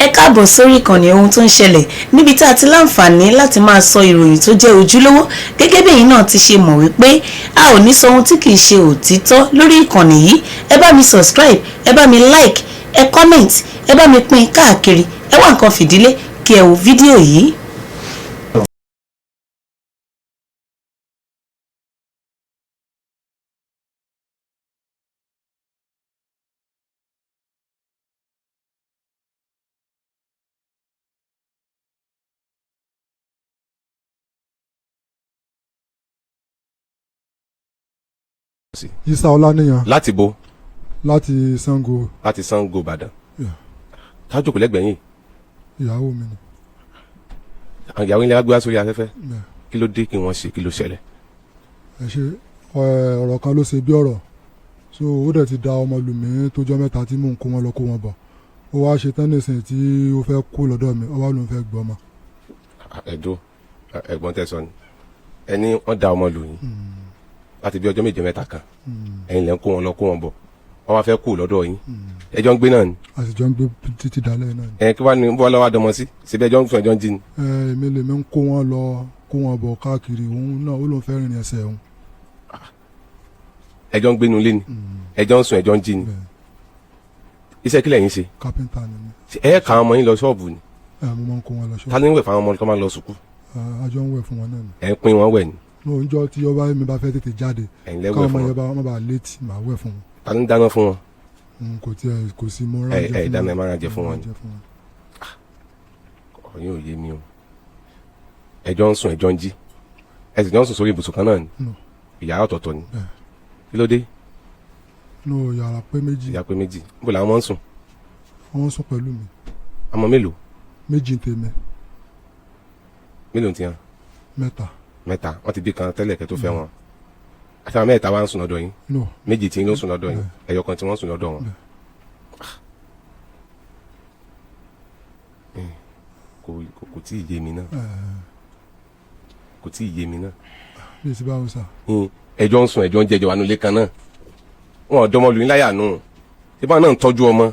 Ẹ káàbọ̀ sórí ìkànnì Ohun tó ń ṣẹlẹ̀, níbi tá a ti láǹfààní láti máa sọ ìròyìn tó jẹ́ ojúlówó. Gẹ́gẹ́ bí ẹ̀yin náà ti ṣe mọ̀ wípé a ò ní sọ ohun tí kìí ṣe òtítọ́ lórí ìkànnì yìí. Ẹ bá mi subscribe, ẹ bá mi like, ẹ comment, ẹ bá mi pín káàkiri. Ẹ wá nǹkan fìdílé kí ẹ wo fídíò yìí. Isa Ọláníyan. Láti bo? Láti Sango. Láti Sango, Ìbàdàn. Yeah. Tájòkó lẹ́gbẹ̀ẹ́ yìí? Ìyàwó mi ni. Àwọn ìyàwó ilé wa gbé wá sórí afẹ́fẹ́. Yeah. Kí ló dé? Kí wọ́n ṣe? Kí ló ṣẹlẹ̀? Ẹ ṣe. Ọ̀rọ̀ kan ló ṣe bí ọ̀rọ̀, so ó dẹ̀ ti da ọmọ lù mí tó jọ́ 3 tí mò ń kó wọn lọ, kó wọn bọ̀. Ó wá ṣe tán nísìnyí tí ó fẹ́ kó lọ́dọ̀ mi, ó wá lóun fẹ́ gbọ́ ọmọ. Ẹ̀dó, ẹ̀gbọ́n tẹ̀sán ni ẹni wọ́n da ọmọ lù yín láti bí ọjọ́ méje mẹ́ta kan. Ẹ̀yin lẹ́ ń kó wọn lọ, kó wọn bọ̀, wọ́n wá fẹ́ kó lọ́dọ̀ yín. Ẹjọ́ ń gbé náà ni? A sì jọ ń gbé títí dalẹ́ náà ni. Ẹ kí wàá ní bọ́lá wàá dọmọ sí síbi ẹjọ́ ń sùn, ẹjọ́ ń jí ni? Ẹ èmi lèmi ń kó wọn lọ, kó wọn bọ̀ káàkiri. Òun náà ó lóun fẹ́ rìnrìn ẹsẹ̀ òun. Ẹjọ́ ń gbénu lé ni, ẹjọ́ ń sùn, ẹjọ́ ń jí ni? Bẹ́ẹ̀. Iṣẹ́ kílẹ̀ yín ṣe? Kápẹ́ńtà ni mí. Ṣé ẹ kà àwọn ọmọ yín lọ ṣọ́ọ̀bù ni? Ẹ mo máa ń kó wọn lọ Ta ṣọ́ọ̀bù. ni ń wẹ̀ fáwọn ọmọ tó máa ń lọ sùkú? Ẹ, a jọ ń wẹ̀ fún wọn náà ni. Ẹ̀ ń pín wọn wẹ̀ ni? Ní oúnjẹ tí ọba mi bá fẹ́ tètè jáde, Ẹ̀yin lẹ́ wẹ̀ káwọn fún ọmọ wọn? yẹn bá wọn bá létí, màá wẹ̀ fún wọn. Ta ni ń dáná fún wọn? Kò tiẹ̀ kò sí mo Ẹ ránjẹ ẹ fún dáná, wọn. ẹ máa ránjẹ fún Mo wọn ni? ránjẹ fún wọn. Ọ̀rọ̀ yín ò yé mi o. Ẹjọ́ ń sùn, ẹjọ́ ń jí, ẹ sì jọ ń sùn sórí ibùsùn kan náà ni? No. Ìyàrá ọ̀tọ̀ọ̀tọ̀ ni? Bẹ́ẹ̀. Kí ló dé? No, yàrá pé méjì. Ìyá pé méjì. Níbo làwọn ọmọ ń sùn? Wọ́n sùn pẹ̀lú mi. Ọmọ mélòó? Méjì ń tèmi. Mélòó ti hàn? 3. 3. Wọ́n ti bí kan tẹ́lẹ̀ kẹ́ tó fẹ́ wọn. Àti àwọn mẹ́ta wá ń sùn lọ́dọ̀ yín? No. Méjì tí ń ló sùn lọ́dọ̀ yín, ẹyọ kan tí wọ́n sùn lọ́dọ̀ wọn. Bẹ́ẹ̀. Kò tí ì yé mi náà. Kò tí ì yé mi náà. Bí èsì báwo sà? Ẹjọ́ ń sùn, ẹjọ́ ń jẹjọ wà nílé kan náà. Wọn ò dọmọ lù yín láyà nù. Síbá náà ń tọ́jú ọmọ,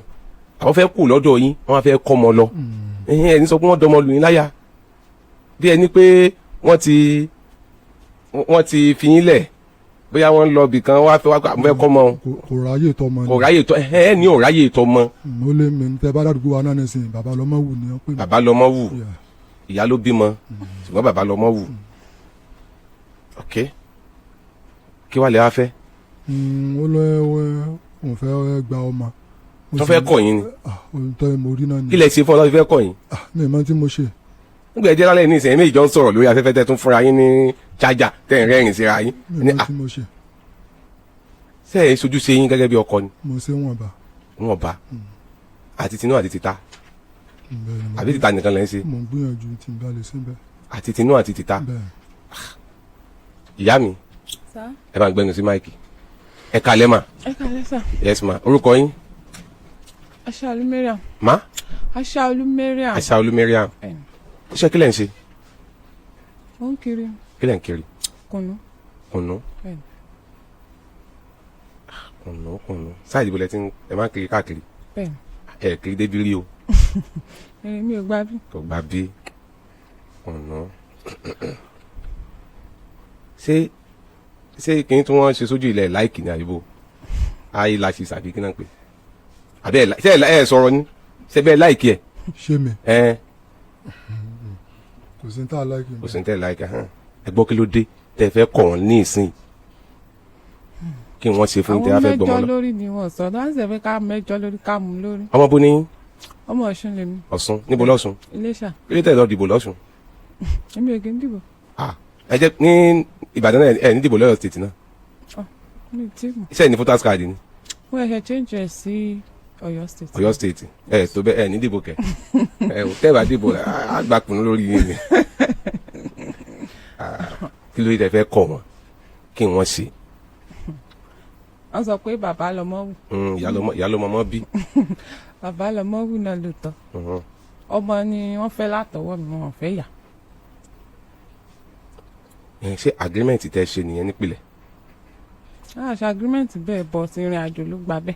àwọn fẹ́ kú lọ́dọ̀ yín, wọ́n fẹ́ kọ́ ọmọ lọ. Ẹni sọ pé wọ́n dọmọ lù yín láyà bí ẹni pé wọ́n ti fi yín lẹ̀, bóyá wọ́n ń lọ ibì kan, wọ́n á fẹ́ wá fẹ́ kọ́ ọmọ. Kò ráyè tọmọ ni. Kò ráyè tọ́ ẹ ní ò ráyè tọ́ mọ. Ó lé mi ní tẹ bá dàdúgbò wa náà nísìnyí, bàbá lọmọ wù ni wọ́n pè mí. Bàbá lọmọ wù? Yeah. Ìyá ló bímọ, ṣùgbọ́n bàbá lọmọ wù. Ok, kí wàá lè wá fẹ́? Ó lọ òun fẹ́ gba ọmọ. Mo tó sì fẹ́ ní- kọ̀ yín ni? Ah, ohun tó mo rí náà ni. Kí lẹ ṣe fún ọ lọ́ọ́ fẹ́ kọ̀ yín? Ah, mi ò mọ tí mo ṣe. Nígbà ẹjẹ lálẹ́ ní ìsẹ̀yìn méjì jọ ń sọ̀rọ̀ lórí afẹ́fẹ́, tẹ́ tún fúnra yín ní chájà, tẹ́ ń rẹ́rìn síra yín. Mi ní ò mọ à tí mo ṣe. Ṣé ẹ̀ ń sojú ṣe yín gẹ́gẹ́ bí ọkọ ni? Mo ṣe wọn bá. Wọn bá àti tinú àti tìta? Bẹ́ẹ̀ ni mo Àbí tìta nìkan lẹ́ ń ṣe? Mo ń gbìyànjú tí n bá lè ṣe bẹ́ẹ̀. Àti tinú àti tìta? Bẹ́ẹ̀. Ìyá mi. Sá. Ẹ bá ń gbẹnu sí máìkì. Ẹ kalẹ́ mà. Ẹ kàlẹ́ sà. Yes ma. Orúkọ yín? Aṣáolú Mariam. Ma? Aṣáolú Mariam. Aṣáolú Mariam. Bẹ́ẹ̀ni. Iṣẹ́ kílẹ̀ ń ṣe? Ó ń kiri. Kílẹ̀ ń kiri? Kùnú. Kùnú? Bẹ́ẹ̀ni. Kùnú, kùnú. Sáà ìdìbò lẹ ti ń ẹ máa ń kiri káàkiri? Bẹ́ẹ̀ni. Ẹ kiri débi rí o? Èrè mi ò gbá bí. Kò gbà bí kùnú. Ṣé kí n tí wọ́n ṣe sójú ilẹ̀ láìkì ní àyíbó eyelashes àbí kí náà pè àbí ẹ ṣé ẹ sọ̀rọ̀ ni, ṣé bẹ́ẹ̀ láìkì ẹ? Ṣé mi? Ẹ. Kò sí ní tá a láìkì. Kò sí ní tẹ́ láìkì hàn. Ẹ gbọ́, kí ló dé tẹ́ fẹ́ kọ̀ wọ́n ní ìsìn? Kí wọ́n ṣe fún yín tẹ́ Àwọn wá fẹ́ gbọ́mọ mẹ́jọ lọ? lórí ni wọ́n sọ. Láti ṣe fẹ́ ká mẹ́jọ lórí, ká mú lórí. Ọmọ bó ní? Ọmọ Ọ̀ṣun lèmi. Ọ̀ṣun? Níbo lọ́ṣun? Iléṣà. Kí ló tẹ̀ lọ dìbò lọ́ṣun? Èmi ò kí ń dìbò. Ah, ẹ jẹ́ ní Ìbàdàn náà, ẹ ní dìbò lọ́yọ̀ State náà? Mi ò tí mọ̀. Iṣẹ́ ní voters card ni? Mo ṣẹ̀ṣẹ̀ change ẹ̀ sí Ọ̀yọ́ State. Ọ̀yọ́ State. Ẹ tó bẹ ẹ ní dìbò kẹ ẹ ò tẹ́ bá dìbò, á gbà kùnú lórí yín ni. Ah, kí ló dé tẹ́ fẹ́ kọ̀ wọ́n? Kí wọ́n ṣe? Wọ́n sọ pé bàbá lọmọ wù. Ìyá ló mọ bí. Bàbá lọmọ wù náà lóòótọ́. Ọmọ ni wọ́n fẹ́ látọwọ́ mi, wọn ò fẹ́ yà. Ẹ, ṣé agreement tẹ́ ṣe nìyẹn nípìnlẹ̀? Àṣà agreement bẹ́ẹ̀ bọ̀ sí, ìrìn àjò ló gba bẹ́ẹ̀.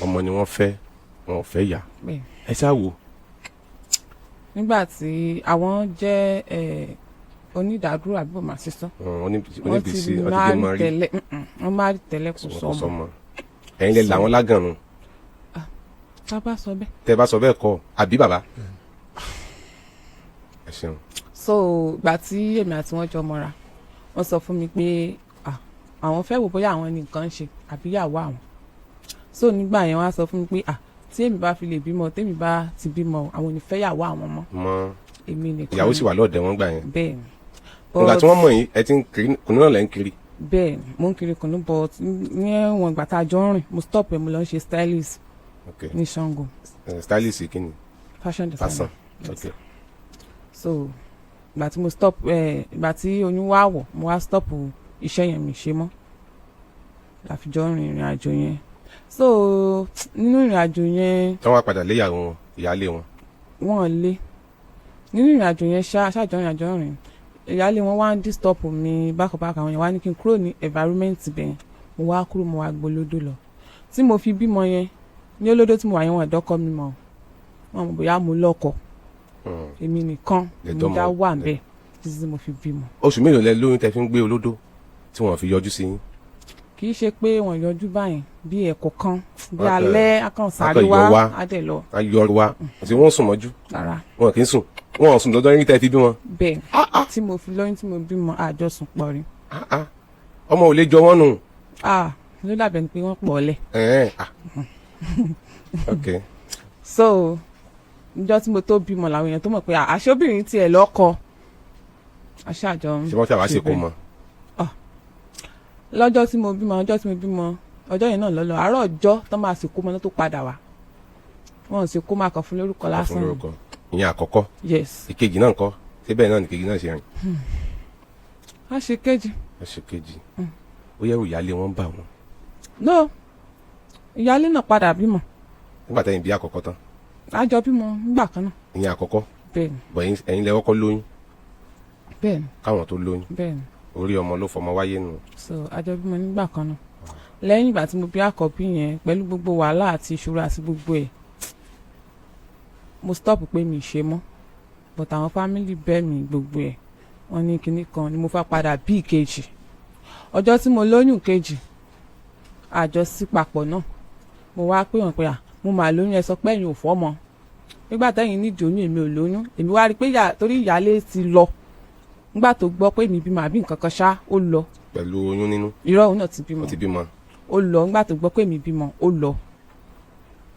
Ọmọ ni wọ́n fẹ́, wọn ò fẹ́ yà. Bẹ́ẹ̀. Ẹ ṣáà wò. Nígbà tí àwọn jẹ́ onídàádúró àbí bò máa ṣe sọ, wọ́n ti oníbìsí, wọ́n ti marry bímọ rí. tẹ́lẹ̀. Wọ́n marry tẹ́lẹ̀, kò kò sọmọ. sọmọ. Ẹ̀yin lẹ làwọn lágàn nù. Tá a bá sọ bẹ́ẹ̀. Tẹ bá sọ bẹ́ẹ̀ kọ́, àbí bàbá? Ẹ ṣeun. So ìgbà tí èmi àti wọn jọ mọ́ra, wọ́n sọ fún mi pé àwọn fẹ́ wò bóyá àwọn ní nǹkan ń ṣe àbí ìyàwó àwọn. So nígbà yẹn, wọ́n á sọ fún mi pé tí èmi bá fi lè bímọ, tèmi bá ti bímọ, àwọn ò ní fẹ́ yàwó àwọn mọ́. Mọ. Èmi nìkan. Ìyàwó sì wà lọ́ọ̀dẹ̀ wọn gbà yẹn? Bẹ́ẹ̀ ni. Nígbà tí wọ́n mọ̀ yín, ẹ ti ń kiri kùnú náà lẹ́ ń kiri? Bẹ́ẹ̀ ni, mo ń kiri kùnú, but ní ẹ̀wọ̀n ìgbà tá a jọ ń rìn, mo stop ẹ̀, mo lọ ń ṣe stylist ní Ṣàngó. Stylist kí ni? Fashion designer. Fashion. Yes. So ìgbà tí mo stop ẹ, ìgbà tí oyún wá wọ̀, mo wá stop iṣẹ́ yẹn, mi ṣe mọ́, láfijọ́ rìn ìrìn àjò yẹn. So nínú ìrìn àjò yẹn, Tí wọ́n wá padà léyàwó wọn, ìyáálé wọn? Wọ́n lé nínú ìrìn àjò yẹn ṣá, ṣáàjọ ìrìn àjò rìn, ìyáálé wọn wá ń disturb mi bákanbákan. Àwọn yẹn wá ní kí n kúrò ní environment bẹ́ẹ̀. Mo wá kúrò, mo wá gbolódó lọ tí mo fi bímọ yẹn. Ní olódó tí mo wà yẹn, wọn ẹ̀dọ́kọ mi mọ̀, wọn mọ̀ bóyá mo lọ́kọ. Èmi nìkan Lẹ mo dọ́mọ- dá wà ń bẹ̀ títí tí mo fi bímọ. Oṣù mélòó lẹ lóyún tẹ fi ń gbé olódó tí wọ́n fi yọjú sí yín? Kì í ṣe pé wọ́n yọjú báyìí, bí ẹ̀kọ́ kan bí alẹ́ akàn sáré akàn yọ wá wá. á dẹ̀ lọ. A yọ wa àti wọ́n sùn mọ́jú? Rárá. Wọn kì í sùn, wọn ò sùn lọ́jọ́ yín tẹ fi bímọ? Bẹ́ẹ̀, tí mo fi lóyún, tí mo bímọ, àjọsùn pọ̀ rí. Ah, ah. Ọmọ ò lè jọ wọ́n nù. Ah, ló dàbẹ̀ ni pé wọ́n pọ̀ ọ́lẹ̀. Ẹ̀ẹ́n, ah. Ok. So níjọ́ tí mo tó bímọ làwọn èèyàn tó mọ̀ pé àṣọbìnrin tiẹ̀ lọ́kọ aṣáàjọ ń Ṣé wọ́n tí a wá ṣe kó bẹ́ẹ̀. mọ? Lọ́jọ́ tí mo bímọ, ọjọ́ tí mo bímọ, ọjọ́ yẹn náà lọ́lọ́ àárọ̀ ọjọ́ tó máa sì kó mọ́ tó padà wá, wọn ò sì kó máa kàn fún lórúkọ Fún lásán. lórúkọ, ìyẹn àkọ́kọ́? Yes. Ìkejì náà ńkọ́? Ṣé bẹ́ẹ̀ náà nìkejì náà ṣe rìn? A ṣe kejì. Ẹ ṣe kejì. Ó yẹ ìyáálé wọn bà wọn? No, ìyáálé náà padà bímọ. Nígbà tẹ́yìn bí àkọ́kọ́ tán? A jọ bímọ nígbà kan náà. Ìyẹn àkọ́kọ́? Bẹ́ẹ̀ ni. Bọ̀ ẹ̀yin lẹ kọ́kọ́ lóyún Bẹ́ẹ̀ ni. káwọn tó lóyún? Bẹ́ẹ̀ ni. Orí ọmọ ló fọmọ wáyé nù. So a jọ bímọ nígbà kan náà. Lẹ́yìn ìgbà tí mo bí àkọ́bí yẹn, pẹ̀lú gbogbo wàhálà àti ìṣòro àti gbogbo ẹ̀, mo stop pé mi ì ṣe mọ́, but àwọn family bẹ̀ mí, gbogbo ẹ̀, wọ́n ní kinní kan ni mo fẹ́ padà bí ìkejì. Ọjọ́ tí mo lóyún kejì, àjọ sí papọ̀ náà, mo wá pé wọ́n pé mo mà lóyún. Ẹ sọ pé ẹ̀yin ò fọ́mọ nígbà tẹ́yìn nídìí oyún, èmi ò lóyún. Èmi wá rí i pé torí ìyáálé ti lọ nígbà tó gbọ́ pé èmi bímọ àbí nǹkan kan ṣá, ó lọ. Pẹ̀lú oyún nínú? Irọ́, òun náà ti bímọ. Ó ti bímọ. Ó lọ nígbà tó gbọ́ pé èmi bímọ, ó lọ.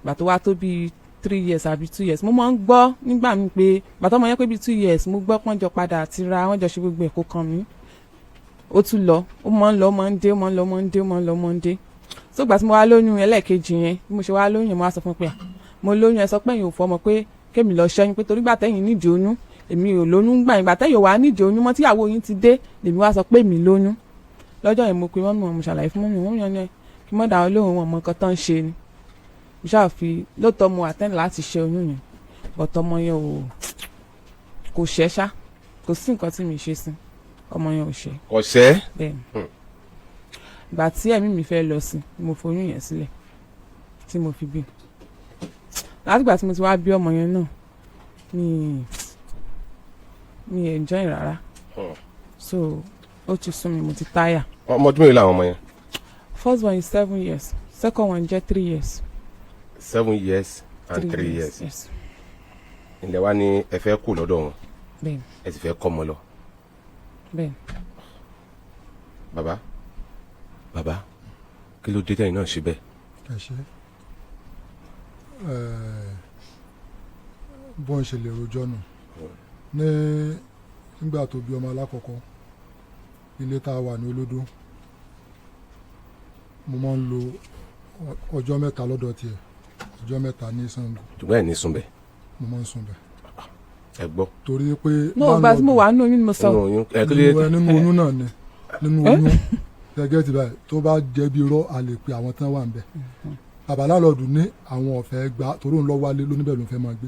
Gbà tó wá tó bíi 3 years àbí 2 years, mo máa ń gbọ́ nígbà mi pé gbà tó ọmọ yẹn pé bíi 2 years, mo gbọ́ pọ́n jọ padà àti ra wọ́n jọ ṣe gbogbo ẹ̀, kó kan mi. Ó tún lọ, ó máa ń lọ, ó máa ń dé, ó máa ń lọ, ó máa ń dé, ó máa ń lọ, ó máa ń dé. So gbà tí mo wá lóyún ẹlẹ́ẹ̀kejì yẹn, bí mo ṣe wá lóyún yẹn, mo wá sọ fún un pé mo lóyún, ẹ sọ pé ẹ̀yin ò fọmọ, pé kémi lọ ṣẹ́yún, pé torí gbà tẹ́yìn nídìí oyún, èmi ò lóyún gbà yín. Gbà tẹ́yìn ò wá nídìí oyún mọ́, tíyàwó yín ti dé, lèmi wá sọ pé èmi lóyún. Lọ́jọ́ yẹn, mo pe mummy wọn, mo ṣàlàyé fún mummy. Mummy wọn ní kí mọ́ dàwọn lóhùn, wọn mọ nǹkan tán ń ṣe ni. Mo ṣáà fi lóòótọ́, mo attend láti ṣe oyún yẹn, but ọmọ yẹn ò kò ṣẹ́ ṣá. Kò sí nǹkan tí mi ṣe sí, ọmọ yẹn ò ṣẹ́. Kò ṣẹ́? Bẹ́ẹ̀ ni. Ìgbà tí ẹ̀mí mi fẹ́ lọ sí ni mo foyún yẹn sílẹ̀ tí mo fi bí. Látìgbà tí mo ti wá bí ọmọ yẹn náà, mi enjoy rárá. So ó ti sún mi, mo ti táyà. Ọmọ ọdún mélòó làwọn ọmọ yẹn? First one is 7 years, second one jẹ́ 3 years. 7 years and 3 years. Yes. Ilẹ̀ wa ni ẹ fẹ́ kú lọ́dọ̀ wọn? Bẹ́ẹ̀. Ẹ sì fẹ́ kọ́ ọmọ lọ? Bẹ́ẹ̀. Bàbá, bàbá, kí ló dé tẹ́yìn náà ṣe bẹ́ẹ̀? Ẹ ṣe bọ́n ṣe lè rojọ́ nù ní nígbà tó bí ọmọ alákọ̀ọ́kọ́, ilé tá a wà ní Olódó, mo máa ń lo ọjọ́ 3 lọ́dọ̀ tiẹ̀, ọjọ́ 3 ní Ṣàngó. Ṣùgbọ́n ẹ̀ ní sùn bẹ́ẹ̀? Mo máa ń sùn bẹ̀. Ẹ gbọ́. Torí pé No, ìgbà tí mo wà nínú oyún ni mo sọ. Nínú oyún ẹ, kí ló dé? Nínú oyún náà ni, nínú oyún gẹ́gẹ́ ti báyìí, tó bá jẹ́ bí irọ́, a lè pe àwọn tán wà ń bẹ̀. Bàbá láńlọ́ọ̀dù ní àwọn ọ̀fẹ́ gba, torí òun lọ wálé lóníbẹ̀ ló ń fẹ́ máa gbé.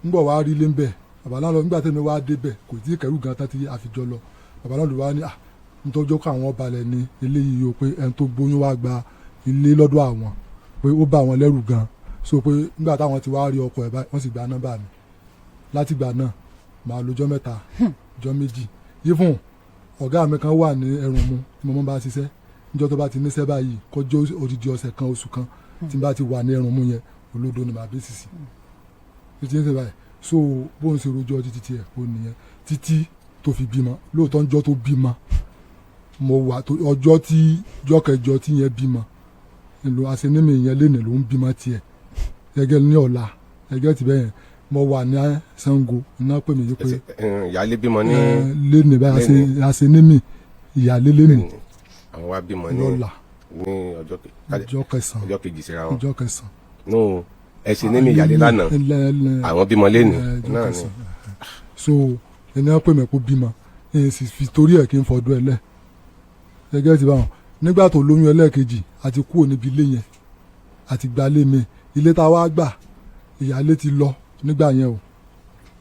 Ńgbọ̀ wá rí lé ń bẹ̀, bàbá láńlọ́ọ̀dù, nígbà tẹ́mi wá débẹ̀, kò tí ì kẹ́rù gan tán tí àfijọ́ lọ. Bàbá láńlọ́ọ̀dù wá ní nítorí kó àwọn balẹ̀ ní eléyìí o, pé ẹni tó gbóyún wá gba ilé lọ́dọ̀ àwọn, pé ó bá àwọn lẹ́rù gan. So pé nígbà táwọn ti wá rí ọkọ ẹ̀ báyìí, wọ́n sì gba nọ́mbà mi. Látìgbà náà màá lọ́jọ́ 3, ọjọ́ 2. Even ọ̀gá mi kan wà ní Ẹrùnmu tí mo máa bá ṣiṣẹ́, níjọ́ tó bá ti níṣẹ́ báyìí, kọjọ́ odidi ọ̀sẹ̀ kan, oṣù kan tí n bá ti wà ní Ẹrùnmu yẹn, olódo ni màá bí sisi títí ń sè báyìí. So bó ń ṣe rojọ́ títí tiẹ̀ ó nìyẹn títí tó fi bímọ. Lóòótọ́, níjọ́ tó bímọ mo wà tó ọjọ́ tí jọ́ kẹjọ tí yẹn bímọ ìlú àṣenímì yẹn lénìí ló ń bímọ tiẹ̀ gẹ́gẹ́ ní ọ̀la gẹ́gẹ́ tí bẹ́ẹ̀ yẹn mo wà ní Ṣàngó iná pè mí yí pé Ìyáálé bímọ ní lénìí báyìí. Lénìí. Àṣenímì ìyáálé lénìí Àwọn wa bímọ ní lọ́la ní ọjọ́ ọjọ́ kẹsàn-án. Ọjọ́ kejì síra wọn. Ọjọ́ kẹsàn-án. No, ẹ ṣe ní mi ìyáálé lánàá, àwọn bímọ lénìí ọjọ́ náà ni. kẹsàn-án. So ẹni wọn pè mí kó bímọ, ẹni sì fi torí ẹ̀ kí n fọdún ẹ lẹ̀ gẹ́gẹ́ ti báwọn. Nígbà tó lóyún ẹlẹ́ẹ̀kejì, àti kúrò níbi ilé yẹn, àti gbalé mi. Ilé tá a wá gbà, ìyáálé ti lọ nígbà yẹn o,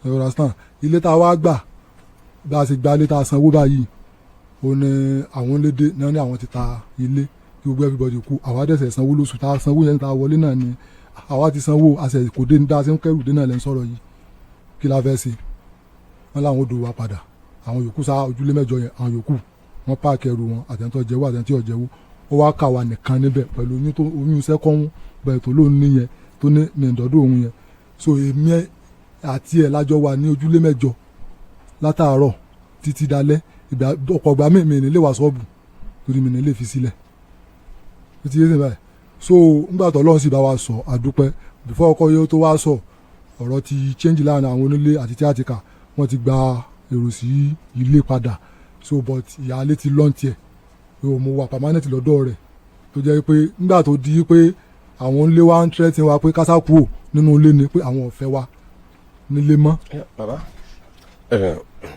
you understand? Ilé tá a wá gbà, bá a ṣe gbalé tá a sanwó báyìí, ó ní àwọn lédè náà ní àwọn ti ta ilé kí gbogbo everybody kú. Àwa dẹ̀sẹ̀ sanwó lóṣù tá a sanwó yẹn tá a wọlé náà ni àwa ti sanwó àṣẹ kò dé ní bá a ṣe ń kẹ́rù dé náà lẹ́ ń sọ̀rọ̀ yìí. Kí la fẹ́ ṣe? Wọ́n láwọn ò dò wá padà. Àwọn yòókù sá ojúlé mẹ́jọ yẹn, àwọn yòókù wọ́n pack ẹrù wọn, àtẹ̀ntọ́ jẹ́wọ́, àtẹ̀ntí ọ̀jẹ̀wọ́. Ó wá kà wá nìkan níbẹ̀ pẹ̀lú oyún tó oyún sẹ́kọ̀ọ́hún bẹ̀rẹ̀ tó lóun níyẹn tó ní mìndọ́dọ̀ òun yẹn. So èmi àti ẹ̀ lájọ wà ní ojúlé mẹ́jọ látàárọ̀ títí dalẹ́. Ìgbà ọ̀pọ̀ ìgbà mi ní lè wá ṣọ́ọ̀bù torí mi ní lè fi sílẹ̀. Ó ti yé sìn báyìí. So ńgbà tó Ọlọ́run sì bá wa sọ, àdúpẹ́. Before ọkọ yóò tó wá sọ, ọ̀rọ̀ ti change láàrin àwọn onílé àti tíátìkà, wọ́n ti gba èrò sí ilé padà. So but ìyáálé ti lọ́n tiẹ̀ o, mo wà permanent lọ́dọ̀ rẹ̀, tó jẹ́ pé nígbà tó di pé àwọn onílé wa ń threaten wa pé kásá kúrò nínú ilé ni, pé àwọn ò fẹ́ wa nílé mọ́. Bàbá.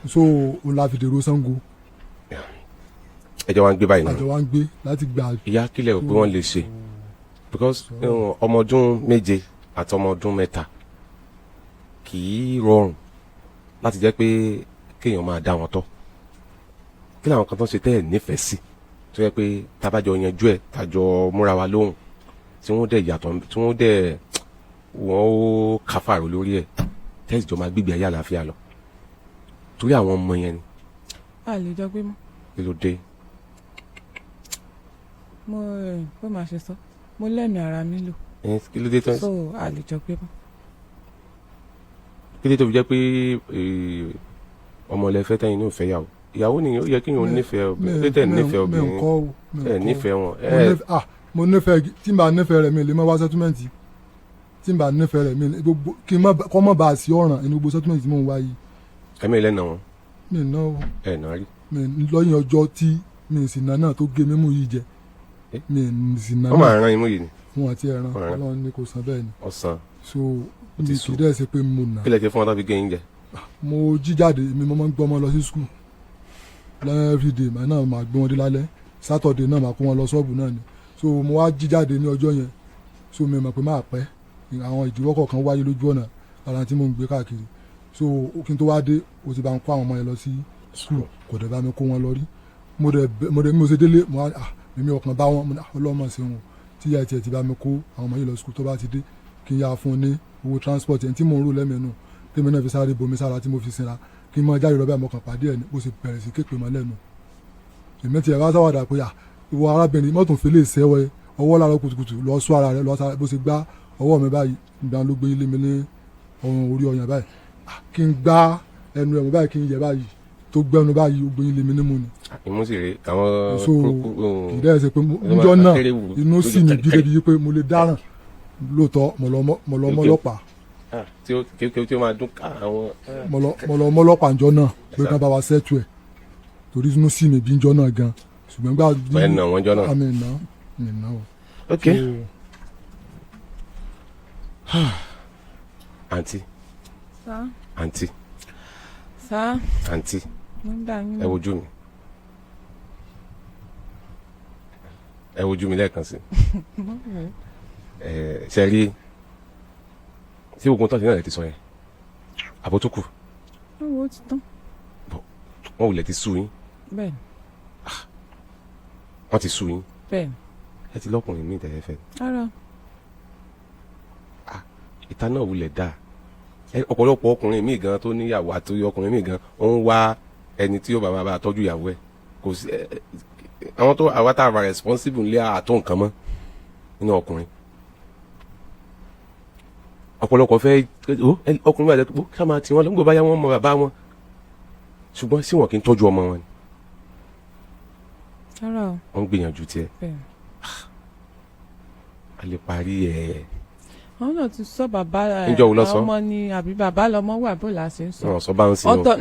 So o la fi dèrò Ṣàngó. Ẹjọ́ wa ń gbé báyìí náà. Àjọ wa ń gbé láti gbà. Ìyá, kílẹ̀ ò pé wọ́n lè ṣe? Because ọmọ ọdún 7 àti ọmọ ọdún 3 kì í rọrùn láti jẹ́ pé kéèyàn máa dá wọn tọ́. Kí làwọn kan tó ń ṣe tẹ́ ẹ̀ nífẹ̀ẹ́ sí, tó yẹ pé tábàjọ yanjú ẹ̀, tájọ múra wa lóhùn, tí wọ́n dẹ̀ yàtọ̀, tí wọ́n dẹ̀ wọ́n ó káfàró lórí ẹ̀, tẹ́sí jọ máa gbígbé ayé àlàáfíà lọ torí àwọn ọmọ yẹn ni? A lè jọ gbé mọ́. Kí ló dé? Mo bó máa ṣe sọ, mo lẹ́mìí ara mi lò. Kí ló dé tó So a lè jọ gbé mọ́. Kí ló dé tó fi jẹ́ pé ọmọ ilẹ̀ fẹ́ tẹ́yìn ní òfẹ́ yàwó? Ìyàwó ni ó yẹ kí yóò nífẹ̀ẹ́ obìnrin. Tó tẹ̀ nífẹ̀ẹ́ Mi ò obìnrin kọ́ o, mi ò ẹ̀ kọ́ o. nífẹ̀ẹ́ wọn. Mo Ẹ̀ mo nífẹ̀ẹ́, tí n bá nífẹ̀ẹ́ rẹ̀, mi lè má wá settlement. Tí n bá nífẹ̀ẹ́ rẹ̀, mi lè gbogbo kí n má kọ́ mọ́ bá a sí ọ̀ràn ẹni gbogbo settlement tí mò ń wá yìí. Ẹ̀mí ìlẹ́nà wọn. Mi ná o. Ẹ̀ náà rí. Mi lọ́yìn ọjọ́ tí mi sì ná náà tó gé mímú yìí jẹ. Eh? Mi sì ná Wọ́n máa náà rán imú yìí ni. Wọn àti ẹran. Wọ́n rán. Ọlọ́run ní kò san bẹ́ẹ̀ ni. Ọ̀sán. So Ó ti mi sú. kì í dẹ́ ṣe pé mo nà. Kí lẹ ṣe fún wọn tó fi gé yín jẹ? Mo jí jáde, èmi mo máa ń gbọ́ ọmọ lọ sí school everyday, màá náà máa gbé wọn dé lálẹ́. Saturday náà máa kó wọn lọ ṣọ́ọ̀bù náà ni. So mo wá jí jáde ní ọjọ́ yẹn, so mi mọ̀ pé máa pẹ́, àwọn ìdíwọ́ kọ̀ọ̀kan wáyé lójú ọ̀nà ara tí mo ń gbé káàkiri. So kí n tó wá dé, o ti bá ń kó àwọn ọmọ yẹn lọ sí school, kò dẹ̀ bá mi kó wọn lọ rí. Mo dẹ̀ bí mo ṣe délé, mo wá, ah, mímí ọkàn bá wọn. Mo ní, ah, ọlọ́mọ ṣe wọn tí ìyá tiẹ̀ ti bá mi kó àwọn ọmọ yìí lọ school, tó bá ti dé kí n yá fún un ní owó transport ẹni tí mò ń rò lẹ́mìí tèmi náà fi sáré bomi sára tí mo fi sinra kí n máa jáde lọ bẹ́ẹ̀. Mo kàn pàdé ẹ̀ ní bó ṣe bẹ̀rẹ̀ sí képe mọ́ lẹ́nu. Èmi tiẹ̀ bá sáwàdà pé, à, ìwọ arábìnrin, mọ́tò fi lè ṣẹ́wọ́ ọwọ́ láàárọ̀ kùtùkùtù lọ sọ ara rẹ lọ sára. Bó ṣe gbá ọwọ́ mi báyìí, ìgbà ló gbé ilé mi ní ọrùn orí ọyàn báyìí. Ah, kí n gbá ẹnu ẹ̀mú báyìí, kí n yẹ báyìí tó gbẹnu báyìí, ó gbé ilé mi nímú ni. Imú sì rè àwọn So kì í dẹ́ ṣe pé níjọ́ náà inú sì mi bí débi pé mo lè dáràn lóòótọ́. Mo lọ mọ́lọ́pàá. Tí ó tí ó máa dún ká àwọn. Mo lọ mọ́lọ́pàá njọ́ náà pé kán bá wa settle ẹ̀ torí inú sì mi bí njọ́ náà gan, ṣùgbọ́n gbà. Ẹ̀ nà wọ́n jọ náà. Àmì ìná mi ìná o. Ok. So, Àǹtí. Sá. Àǹtí. Sá. Àǹtí. Mo ń dá yín Ẹ lóhùn. wojú mi, ẹ wojú mi lẹ́ẹ̀kan sí. Ẹ ṣe rí tí ogun tó ti náà lè ti sọ yẹn, àbó tó kù? Ó wo, ó ti tán. Wọn ò lè ti sú yín? Bẹ́ẹ̀ ni. Wọ́n ti sú yín? Bẹ́ẹ̀ ni. Ẹ ti lọ́kùnrin míì tẹ́lẹ̀ fẹ́? Rárá. Ìta náà wulẹ̀ dáa. Ọ̀pọ̀lọpọ̀ ọkùnrin míì gan tó níyàwó àti ọkùnrin míì gan ó ń wá ẹni tí yóò bá máa bá tọ́jú ìyàwó ẹ̀. Kò sí àwọn tó àwa tá a wà responsible nílé àtó nǹkan mọ́ nínú ọkùnrin. Ọ̀pọ̀lọpọ̀ fẹ́ ó ọkùnrin bá jẹ́ pé ká máa tì wọ́n lọ nígbà báyà wọ́n mọ bàbá wọn, ṣùgbọ́n sí wọn kì í tọ́jú ọmọ wọn ni? Rárá o. Wọ́n ń gbìyànjú tiẹ̀. Bẹ́ẹ̀. A lè parí ẹ̀. Àwọn náà ti sọ bàbá ẹ. Níjọ́ wo ló sọ? Ọmọ ni àbí bàbá lọmọ wà, bó la ṣe ń sọ? Wọn sọ bá ń sin o. Ọ̀tọ̀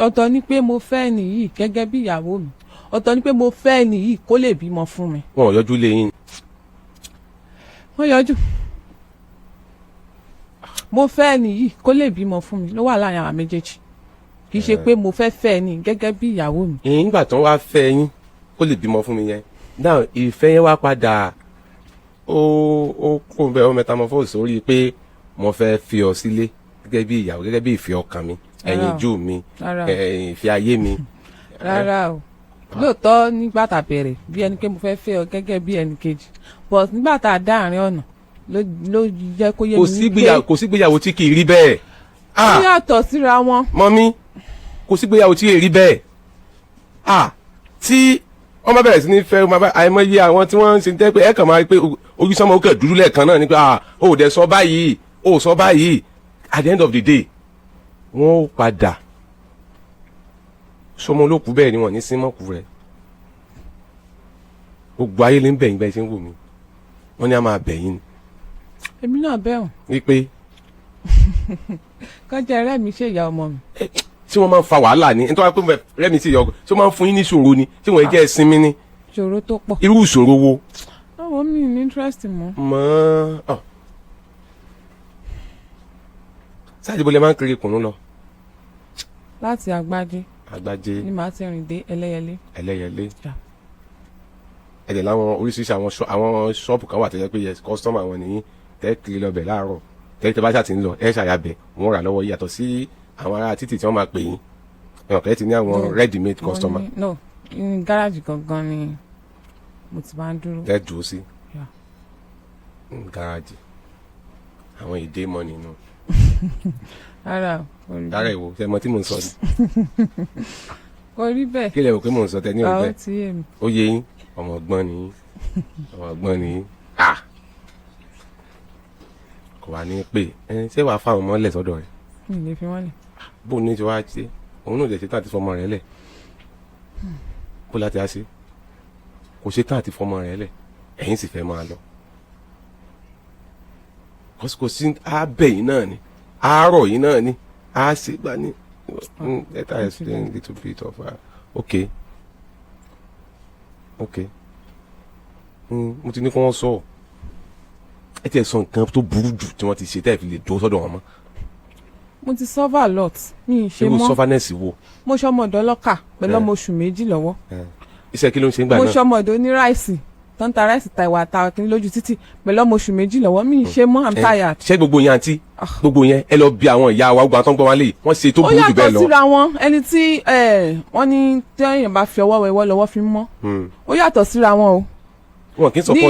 ọ̀tọ̀ ni pé mo fẹ́ nìyí gẹ́gẹ́ bí ìyàwó mi, ọ̀tọ̀ ni pé mo fẹ́ nìyí kó lè bímọ fún mi. Wọn ò yọjú lé yín? Wọ́n yọjú. Mo fẹ́ nìyí kó lè bímọ fún mi ló wà láàrin àwọn méjèèjì, kì í ṣe pé mo fẹ́ fẹ́ ni gẹ́gẹ́ bí ìyàwó mi. Ìyìn gbà tán wá fẹ́ yín kó lè bímọ fún mi yẹn náà, ìfẹ́ yẹn wá padà ó kó bẹ́ẹ̀, ó metamorphose sórí pé mo fẹ́ fi ọ sílé gẹ́gẹ́ bí ìyàwó, gẹ́gẹ́ bí ìfẹ́ ọkàn mi, ẹ̀yìn Rárá o. ojú mi, Rárá o. ẹ̀yìn ìfẹ́ ayé mi. Rárá o. Lóòótọ́, nígbà tá a bẹ̀rẹ̀, bí ẹni pé mo fẹ́ fẹ́ ọ gẹ́gẹ́ bí ẹnì kejì, but nígbà tá a dá àárín ọ̀nà ló jẹ́ kó yé Kò mi sí wípé gbéyàwó, kò sí gbéyàwó tí kì í rí bẹ́ẹ̀. ó Ah, yàtọ̀ síra wọn. Mummy, kò sí gbéyàwó tí kì í rí bẹ́ẹ̀. Ah, tí wọ́n bá bẹ̀rẹ̀ sí ní fẹ́, wọ́n bá àìmọye àwọn tí wọ́n ń ṣe tẹ́ pé ẹ kàn máa rí pé ojú sọ́mọ ó kẹ̀ dúdú lẹ́ẹ̀kan náà ni pé, ah, ó dẹ̀ sọ báyìí, ó sọ báyìí. At the end of the day, wọ́n ó padà sọmọ olókùú bẹ́ẹ̀ ni wọ́n ní símọ́kù rẹ̀. Gbogbo ayé lè ń bẹ̀yìn bẹ́ẹ̀ ṣe ń wò mí, wọ́n ní a máa bẹ̀yìn Èmi náà bẹ̀rùn. ni wípé Kọjá ẹrẹ́ mi ṣe ìyá ọmọ mi. Tí wọ́n máa ń fa wàhálà ni nítorí pé rẹ́mi sí ìyá ọkọ, tí wọ́n máa ń fún yín ní ìṣòro ni, tí wọ́n jẹ́ ẹ̀sìn mi ni? Ṣòro tó pọ̀. Irú ìṣòro wo? Àwọn mi ní interest mọ́. Mọ́ ọ sáàjì bó lè máa ń kiri kùnú lọ? Láti Àgbájé. Àgbájé. Ni màá ti rìn dé Ẹlẹ́yẹlé. Ẹlẹ́yẹlé. Yeah. Ẹ̀dẹ̀ láwọn oríṣiríṣi àwọn ṣọ́ọ̀bù kan wà tó jẹ́ pé yes, customer àwọn nìyí tẹ́ kiri lọ bẹ̀ láàárọ̀, tẹ́ bá ṣáà ti ń lọ ẹ̀ ṣàyàbẹ̀ wọ́n rà lọ́wọ́ yìí, yàtọ̀ sí àwọn ará títì tí wọ́n máa pè yín, ẹ̀wọ̀n kẹ́ ti ní àwọn No. ready made Mo customer. No, ní gáràjì gangan ni mo ti máa ń dúró. Tẹ́ dúró sí? Yeah. Gáràjì àwọn èdè mọ́ nínú. Rárá o, kò rí Dára bẹ́ẹ̀. ìwò ṣe mọ tí mò ń sọ ni? Kò rí bẹ́ẹ̀. Kí lẹ rò pé mò ń sọ tẹ ní òun Ó bẹ́ẹ̀? ti yé mi. Ó yé yín. Ọmọ ọgbọ́n ni yín, ọmọ ọgbọ́n ni yín. Ah, kò wá ní pé ẹ ṣé wàá fáwọn ọmọ lẹ̀ sọ́dọ̀ rẹ̀? Mi ò lè fi wọ́n lẹ̀. Bó ní ti wá ṣe, òun náà lè ṣe tán àti fọmọ rẹ̀ lẹ̀. Bó láti á ṣe, kò ṣe tán àti fọmọ rẹ̀ lẹ̀, ẹ̀yin sì fẹ́ máa lọ. Kò sí abẹ́ yìí náà ni àárọ̀ yìí náà ni a ṣe gbà ní. Let her explain a little bit of her. Okay, mo ti ní kí wọ́n sọ ẹ tiẹ̀ sọ nǹkan tó burú jù tí wọ́n ti ṣe tẹ́ ẹ fi lè dúró sọ́dọ̀ wọn mọ́. Mo ti suffer a lot, mi ì ṣe Irú mọ́. sufferness wo? Mo ṣọmọ ọ̀dọ́ lọ́kà pẹ̀lú ọmọ oṣù 2 lọ́wọ́. Iṣẹ́ kí ló ń ṣe ń gbà Mo náà? ṣọmọ ọ̀dọ́ ní ráìsì tó ń ta ráìsì, ta ìwà ta kí lójú títì pẹ̀lú ọmọ oṣù 2 lọ́wọ́. Mi ì ṣe mọ́, I'm tired. Ṣé gbogbo yẹn, àǹtí, gbogbo yẹn, ẹ lọ bí àwọn ìyá wa, gbogbo àwọn tó ń gbọ́ wọn lé, wọ́n ṣe tó Ó burú jù bẹ́ẹ̀ yàtọ̀ lọ. síra wọn. Ẹni tí wọ́n ní téèyàn bá fi ọwọ́ wẹwọ́ lọ́wọ́ fi ń mọ́. Ó yàtọ̀ síra wọn o. Wọn kì í support.